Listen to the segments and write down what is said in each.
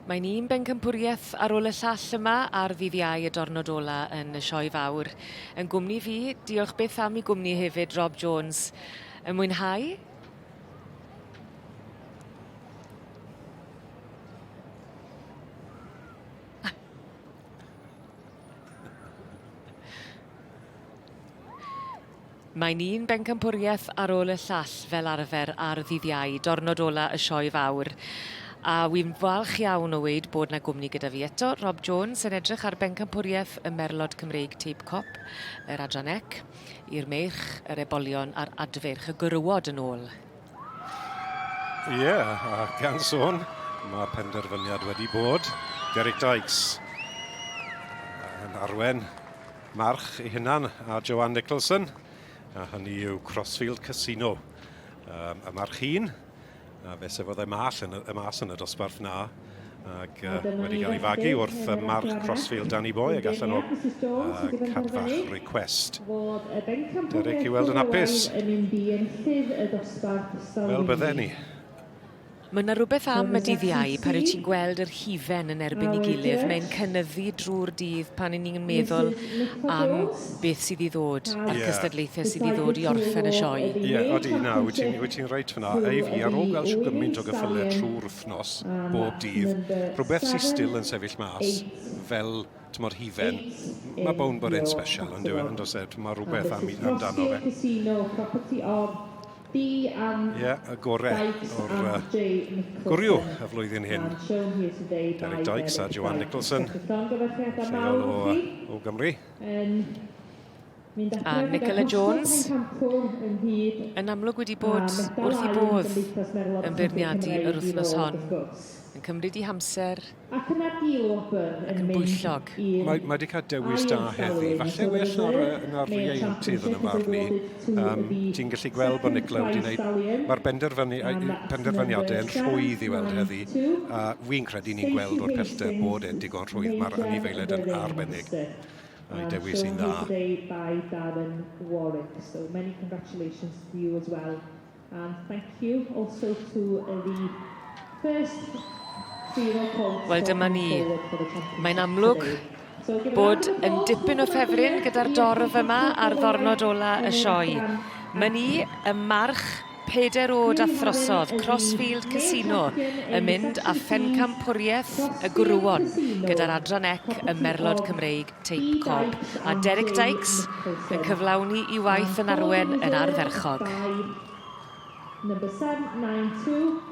Mae'n un bencampwriaeth ar ôl y llall yma ar ddydd Iau y dornod ola yn y Sioe Fawr. Yn gwmni fi, diolch byth am i gwmni hefyd Rob Jones. Yn mwynhau? Mae'n un bencampwriaeth ar ôl y llall fel arfer ar ddydd Iau, dornod ola y Sioe Fawr. A wi'n falch iawn o weud bod 'na gwmni gyda fi eto, Rob Jones yn edrych ar bencampwriaeth y Merlod Cymreig Teip Cop, yr Adran Ec, i'r meirch, yr ebolion a'r adfeirch, y gwrywod yn ôl. Ie, yeah, a gan sôn, mae penderfyniad wedi bod. Derek Dykes yn arwen March ei hunan a Joanne Nicholson, a hynny yw Crossfield Casino. Um, y march hun, a fe sefodd e mas yn y, mas yn y dosbarth na, ac uh, wedi cael ei fagu wrth y march Crossfield Danny Boy ac allan o uh, Cadfach Request. Derek i weld yn hapus. Fel bydden ni. Mae 'na rwbeth am y dydd Iau pan wyt ti'n gweld yr hufen yn erbyn ei gilydd. Mae'n cynyddu drwy'r dydd pan 'yn ni'n meddwl am beth sydd i ddod a'r yeah. cystadlaethau sydd i ddod i orffen y sioe. Ie, yeah, odi, na, wyt ti'n wyt ti reit fyna. Ei fi, ar ôl gweld siw gymaint o gyffylau trwy'r wythnos, bob dydd, rhywbeth sydd still yn sefyll mas fel tymor hufen, mae bown bod e'n special, yn dyw e, yn does e, mae rhywbeth am, amdano fe. Ie, y gore o'r uh, gwryw y flwyddyn hyn. Derek Dykes a Joanne Nicholson, lleol o, o Gymru. A Nicola Jones yn amlwg wedi bod wrth ei bodd yn beirniadu yr wythnos hon, yn cymryd ei hamser, Ac yna Dilwobr Ac yn bwyllog. Mae, mae wedi cael dewis da heddi. Falle well na'r, na'r ieuenctid yn y marn i. Um, ti'n gallu gweld bod Nicola wedi gwneud... Mae'r benderfynu, penderfyniadau yn rhwydd i weld heddi. A fi'n credu ni'n gweld o'r pellter bod e'n digon rhwydd. Mae'r anifeiliaid yn arbennig. A'i dewis i'n dda. By Darren Warwick. So many congratulations to you as well. And thank you also to the first Wel dyma ni. Mae'n amlwg bod yn dipyn o ffefryn gyda'r dorf yma ar ddornod ola y sioe. Mae ni y march peder oed a throsodd Crossfield Casino yn mynd â phencampwriaeth y gwrywon gyda'r adran ec y Merlod Cymreig Teip Cob, a Derek Dykes yn cyflawni i waith yn arwen yn ardderchog. Number 792,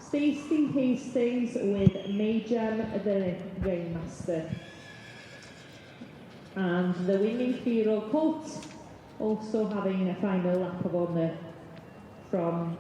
Stacey Hastings with Mayhem the Ringmaster. And the winning three-year-old colt also having a final lap of honour from